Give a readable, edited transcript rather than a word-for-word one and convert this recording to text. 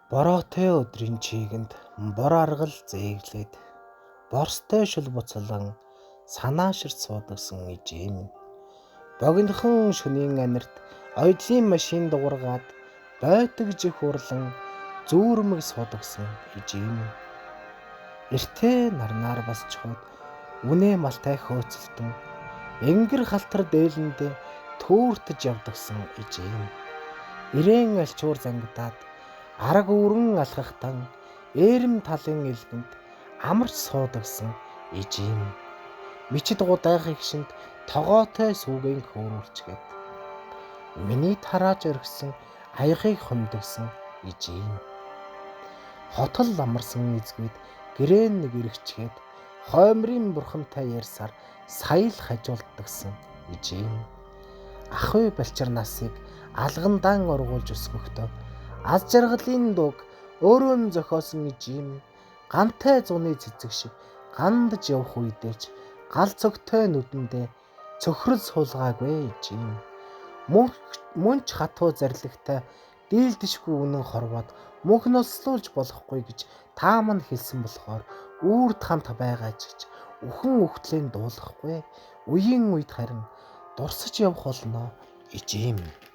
Бороотой өдрийн чийгэнд бор аргал зээглээд борстой шөл буцалан санааширч суудагсан ижээ минь. Богинохон шөнийн анирт ойдлын машин дуургаад бойтог жих урлан зүүрмэг суудагсан ижээ минь. Эртээ нарнаар босчход үнэ малтай хөөцөлтөн энгэр халтар дээлэндээ төөртөж явдагсан ижээ минь. Ирээн альчуур зангидаад арга үүрэн алхахтан ээрэм талын элгэнд амарч суудагсан ижээ минь. Мичид гудайх эгшинд тогоотой сүгэн хөөрүүлчгээд миний тарааж орхисон аяхыг хумдагсан ижээ минь. Хотол амарсан эзгүйд гэрээн нэг эргэчгээд хоймрын бурхантай ярьсаар саял хажуулдагсан ижээ минь. Ахуй балчир насыг алгандаан ургуулж өсгөхдөө аз жаргалын дууг өөрөө нь зохиосон ижээ минь. Гантай зуны цэцэг шиг гандж явах үедээ ч гал цогтой нүдэндээ цөхрөл суулгаагүй ижээ минь. Мөн ч хатуу зарлагтай дийлдэшгүй үнэн хорвоод мөнх нослуулж болохгүй гэж та мань хэлсэн болохоор үрд хамт байгаа ч гэж үхэн үхтлэн дуулахгүй үеийн үед харин дурсаж явах болно ижээ минь.